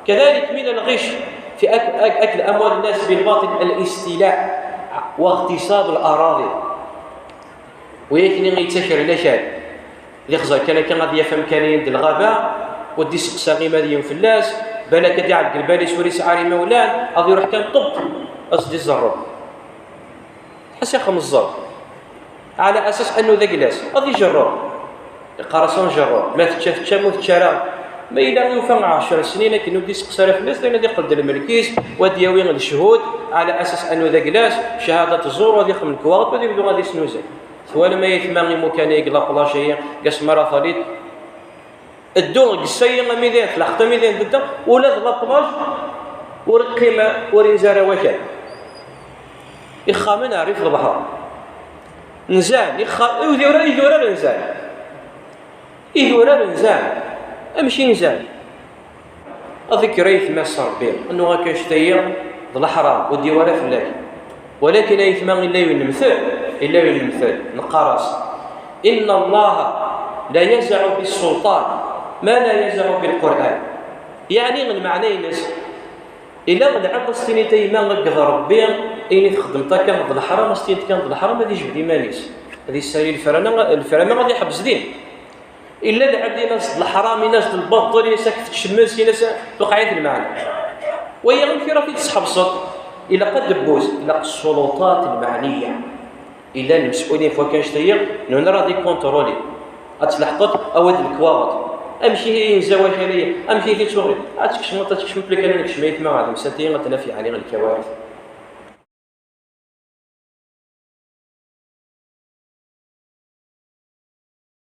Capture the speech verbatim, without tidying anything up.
كذلك من الغش في أك- أك- أكل أموال الناس بالباطل الاستيلاء واغتصاب الأراضي. Wigi-nni yettakren akal. Ad ixẓer kan akka, ad yaf amkan-nni d lɣaba, ur d-iseqsa ɣima d yiwen fell-as, balak ad iɛegg lbal-is ur yesɛi ara imawlan, ad iruḥ kan ṭṭeb, ad s-d-iẓerreb. Ḥas ixemẓer. Ɛla asas annu d aglas, ad ijerreb. Iqqar-as ad njerreb, ma tečča tečča, ma ur tečči ara. Ma yella yufa ɛecra snin akken ur d-iseqsa ara fell-as, dayen ad iqqel d lmelk-is, u ad d-yawi lechud, ɛla asas annu d aglas, cchada tẓur, u ad ixdem lekwaɣeḍ, u ad yebdu ad isnuzuy. Twalam ay aytma imukan-agi, la plage-agi, gas mi ara taliḍ, ddu deg ssaya ami d ayen tlaḥqeḍ, ami d ayen tedda, ula d la plage ur qqim, ur inza ara wakal. Ixxamen ar rrif lebḥer. Nzan, ixxa-, idurar, idurar nzan. Idurar nzan. Amek i nzan? Ad ikker aytma s Ṛebbi, annuɣ akka annect-agi d leḥram, ur d-iwwi ara fell-ak. Walakin aytma illa yun lemtel, illa yun lemtel, neqqar-as: إن الله لا يزع بالسلطان ما لا يزع بالقرآن. Yeɛni lmeɛna-ines, illa lɛebd ad s-tiniḍ a yemma, akked Ṛebbi, ayen i txeddmeḍ akka d leḥram, ad s-tiniḍ kan d leḥram, ad ijbed iman-is, ad yessali leframa, leframa ad iḥebbes din. Illa lɛebd, in-as d leḥram, in-as d lbaṭel, in-as ad k-tecmez, in-as tuqeɛ-it lmeɛna. Wagi amek ara t-id-tesḥebseḍ? Ilaq adebbuz, ilaq ssulṭat lmeɛniya. Illa lmes'ulin f wakk annect-agi, nuna ara d ikuntruli. Ad tleḥqeḍ, awi-d lekwaɣeḍ. Amek i yenza wakal-agi? Amek i t-id-tuɣeḍ? Ad tkecmeḍ, ad tkecmeḍ, lukan ad nekcem aytma ɣer temsalt-agi, ad naf yeɛni lkawaɛit.